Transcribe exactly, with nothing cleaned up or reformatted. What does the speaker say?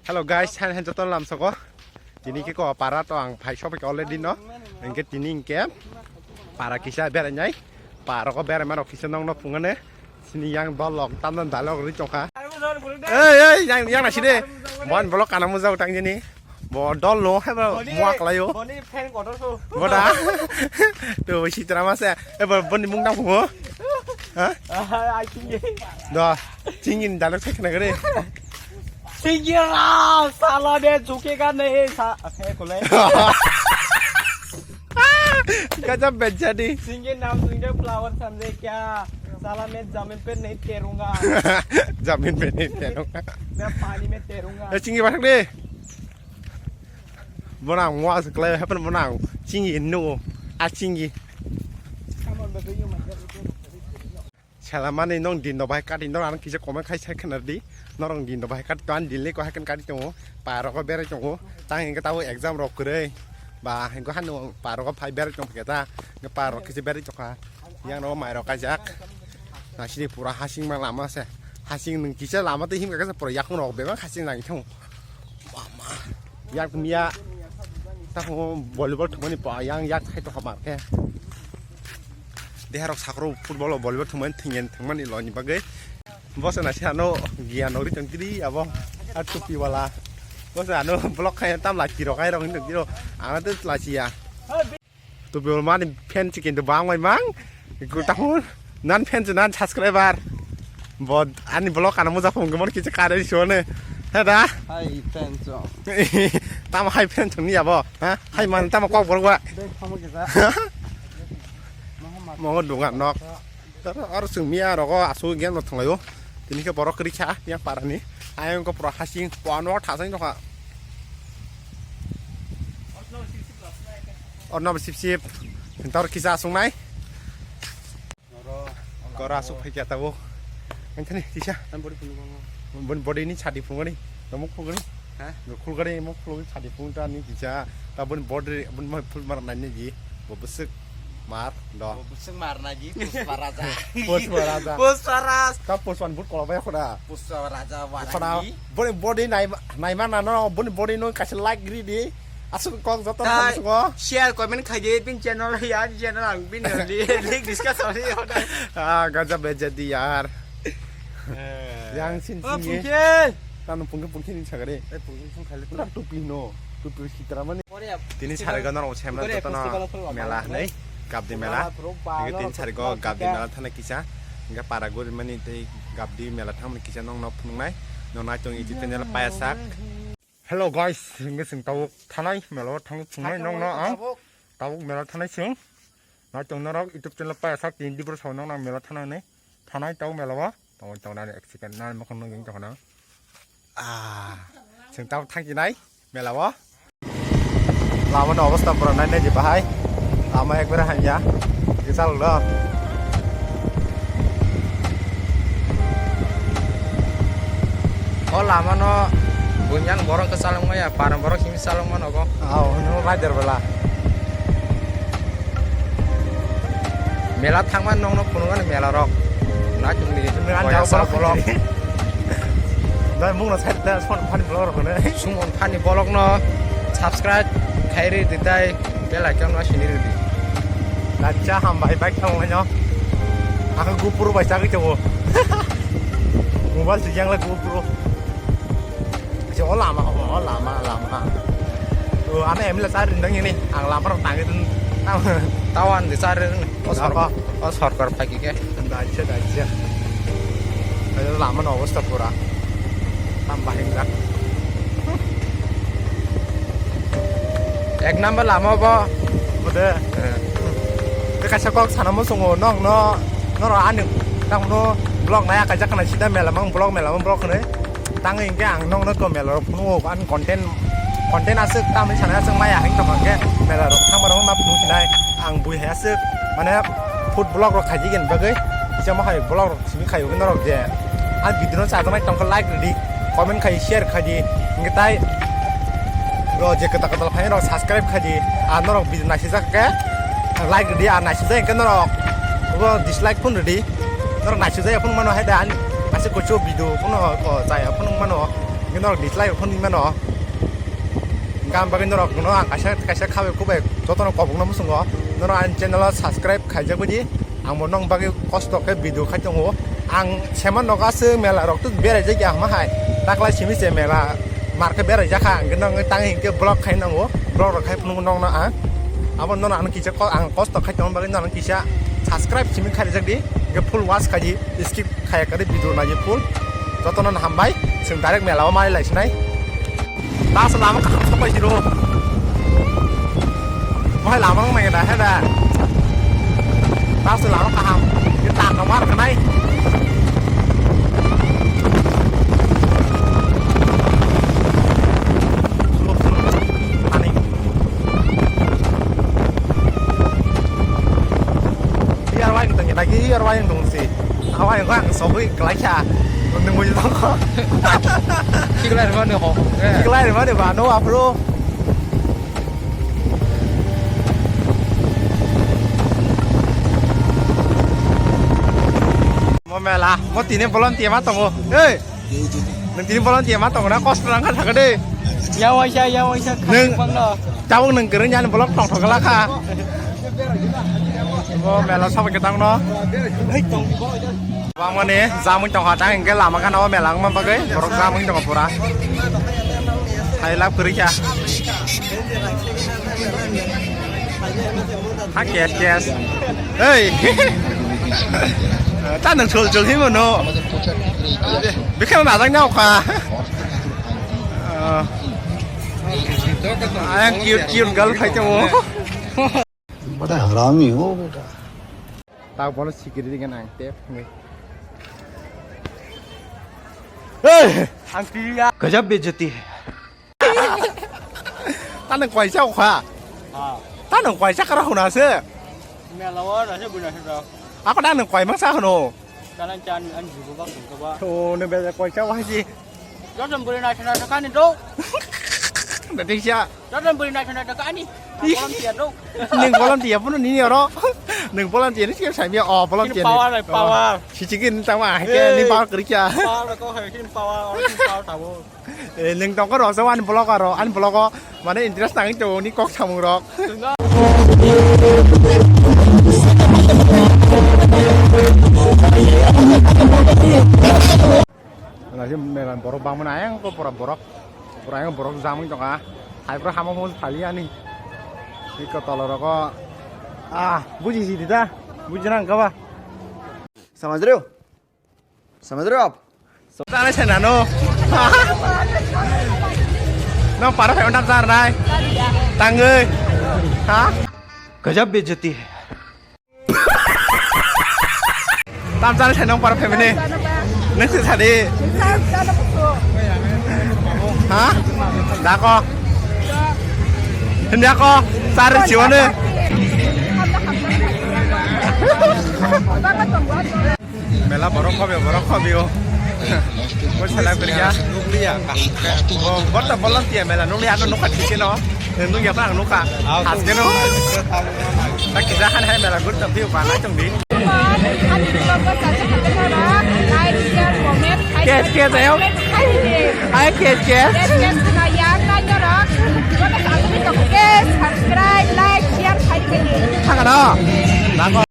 Hello guys, han han joto lamsoko. Tini ke ko para to ang phai sopik already no. Engke tini engke para kisa berai nai. Para ko berai mano kisa nong no phungane. Sini yang dol lok tam dan dalok ri chokha. Ei ei yang yang na sini. Bon bolok kana mujau tang jini. Bo dol lo hai bo muak layo. Boni fan kotor so. Boda. To sitra mase. E bo boni mung dang phungo. Ha? Ai chingi. Do. Chingi dalok sai khna gre. Singira, sala de jhukega nahi sa, eh, kule. Gajab bejadi. Singe naam sunke flower samjhe kya? Sala main zameen pe nahi tairunga. Zameen pe nahi tairunga. Main paani mein tairunga. Eh, chingi bathak de. Bonang was klai happen bonang. Chingi no. A chingi. Come on, baby, you might get it. Selamani nong din do bahai kati norok ano kisa comment khai sai khna di. Norok din do bahai kati to ani din le ko hakan kati tongo. Parok o berai tongo. Tang hingke tabo exam rok kwrwi. Ba hingke hano parok o phai berai tong phiketa. Hingke parok kisa berai tongkha. Yang no mai rok kaijak. Nasini pura hasing ma lama se. Hasing nung kisa lama tei himka kasa pura yakung rok bebak hasing nang thung. Mama. Yak miya. Tako volleyball thumani pa yang yak hai to hamar khe. Deharok sakro football o volleyball thumani thingen thangmani loni bagwi. Bosa na sano giyan nori tong tiri abo. A tupi wala. Bosa ano block khai tam la kiro khai rong tong tiro. Ang to la siya. Tupi wala mani fan chicken to bang mai mang. Ku tahun nan fan nan subscriber. Bo ani block kana muja phone gumon kicha kare sone. Heda. Hai fan chong. Tamo hai fan chong ni abo. Ha? Hai man tamo kok borok wa. Dei thamo kisa. Mo dunga nok. Aro chwng miya rogo asu gen no thanglayo. Tini khe borok kwrwi kha yang parani. Ayang ko pro hasing pon wa thasang nokha. Orno sip sip. Tor kisa asung nai. Kora asuk phai kya tabo. Ang thani kisa. Ang body phunuk. Bon body ni chadi phungani. Nomok phungani. Ha? Khulgari mo khulgari chadi phung ta ni kisa. Ta bon body bon mai phul mar nai ni ji. Bo bwswk mar do. Bo bwswk mar nai ji. Puspa Raja. Puspa Raja. Puspa Raja. Ta Puspa but kola bai khoda. Puspa Raja. Khoda. Warani. Body body nai nai ma na no body body no kaisa like ri di. Asuk kok joto ta ham sungo. Share, comment khai di, pin channel ya, channel ang pin di, link discuss ori. Ah, gaja beja di yar. Eh. Yang sin sin ye. Pungkin. Tanu pungkin pungkin ni sagare. Eh, pungkin pung khali. Pura tupi no, tupi sitra mani. Tini sare ga noro sem na joto no mela nei, gabdi mela. Ini tin sare go gabdi mela thana kisa. Enggak para guri mani tei gabdi mela thang mani kisa nong no phunung nai. Nong nai tong iti channel paya sak. Hello guys, hingke chwng tabuk thanai mela o thangwi phungnai nokno ang. Tabuk mela thanai chwng. Nai tong norok YouTube channel paya sak tin dibro sao nokno ang mela thanai nai. Thanai tabuk mela o. Tong tong nani accident nani mokhang nung tong nang. Ah, chwng tabuk thangki nai mela o. Lama ni obostha pura nai nai je bahai. Lama ekbare hamya. Gisal do. O lama no bunyang borok khe chalok maya, parang borok simi chalok mano go. Aw, no rider bela. Mela thangma nongno phunukgani mela rok. Naitungni mela boya jao sa borok. Dai mungno side da son phani borok rok ne. Sumon phani borok no subscribe khairi ditai. Bell icon no sini ridi. Dacha ham bai bike thang laino. Ang GoPro bai chagwi tongo. Mobile si yang la GoPro. Acha o lama o lama lama. O ano emla sar rindang ini. Ang lama rok tangi dun. Tawan di sar. O sorkar, o sorkar pagi ke. Dacha dacha. Ayo lama no obostha pura. Tam bahing jak. Ek number lama bo. Bode. Eh. Te kaisa kok sana mo songo nong no noro ani tang no blog naya kaisa kana sida mela mang blog mela mang blog ne. Tang hingke ang nong no to mela rok phunu an content content aswk tamni sana aswk maya hing tong hingke mela rok thang rok ma phunu sinai ang bui hai aswk mane food blog rok khaji gen bagwi kisa mo hai blog rok simi khayo norok je. Ang video no chajaknai tongkha like ridi, comment khai, share khai di. Hingke tai ro je kwtal kwtal phai rok subscribe khai di. Ang norok video naisijak khe like ridi, ang naisijak khe norok bo dislike phun ridi. Norok naisijak phun mano hai da ani ase kocho video phun ko chaya phun mano. Norok dislike rok phunwi mano. Gam bagwi norok no ang kaisa kaisa khabai kubai jotono kobokno muchungo. Norok ani channel o subscribe khaijak baidi. Ang bo nong bagwi kosto khe video khai tongo. Ang seman nogo aswk mela rok tu berai jak ya hama hai. Taklai simi se mela mar khe berai jak kha. Ang nang tang hinkhe vlog khai nango. Vlog rok khai phunuk nong no ang. Abo nono ang kisa ko-, ang kosto khai tongma bagwi nono kisa subscribe simi khai jak di. Hinkhe full watch khai di. Skip khaya kari video nai full. Jotono hambai. Chwng direct mela o mai lai sinai. Taso lama kaham sapai siro. Mohai lama nang nai da he da. Taso lama kaham. Kita kamar kanai. Ani. Iyar waing tong lagi iyar waing tong si. Awai ang sogwi klaikha. Nung bujui tong kho. Siklai rwmani ho. Siklai rwmani ba no afro. Mo mela, mo tini bolon tiya ma tongo. Hey! Nung tini bolon tiya ma tongo na kosto nang kha thaka de. Ya waisa, ya waisa, nung khasing bangno. Tabuk nung kereng jani bolok thong thong kala kha. Bo mela sabai ketang no. Bangmani jamui tong kha tang hingke lama gana o mela wngma bagwi borok jamui tong pura. Hai lab kwrwi kha. Ha, kes, kes. Hey! Ta nang chol chol himo no. Bikha na jang nyao kha. Ah. Ayang cute cute girl khai tamo. बड़ा हरामी हो बेटा। Ta bono sikiri dingin ang tep. Hey! Ang tiya. गजब बेइज्जती है। Tanang kwaisa kha. Ha. Tanang kwaisa kara huna se. Mela o na se buna se da. Ako tanang kwai mangsa hano. Tanang chan an jibo ba kung ba. To ne be kwaisa wa ji. Jotom buri na chana ta kani do. Dati siya. Jotom buri na chana ta kani. Volunteer do. Ning volunteer puno nini oro. Ning volunteer ni siya saya oh volunteer. Power, power. Sichikin tama ke ni power kerja. Power ko hai kin power, kin power tabo. Eh, nung tongkha rok se ani vlog aro, ani vlog o mane interest nangwi tongo ni kok samung rok. Nasi melan borok bangmani ayang ko pura borok, pura ayang borok jamung tongkha. Hai pura hamo hon thali ani. Iko tolo rok o. Ah, buji si dita, buji nang kaba. समझ रहे हो? समझ रहे हो आप? Tane se nano. Nang para phe undam jar nai. Tangoi. Ha? गजब बेइज्जती है। Tam jar se nang para phe mene. Nang se sadi. Ha? Dako. Dako. Sar chiwone. Mela borok khobi, borok khobi o. Mo sala kriya. Nukliya. O, borta volunteer mela nukliya ano nukha thikeno. Nukya pa ang nukha. Haskeno. Tak kisa han hai mela gurta view pa na chungdi. Kes kes ayo. Hai kes kes. Kes kes na yang na jorok. Kota satu ni kok kes subscribe, like, share, hai kes. Thangano.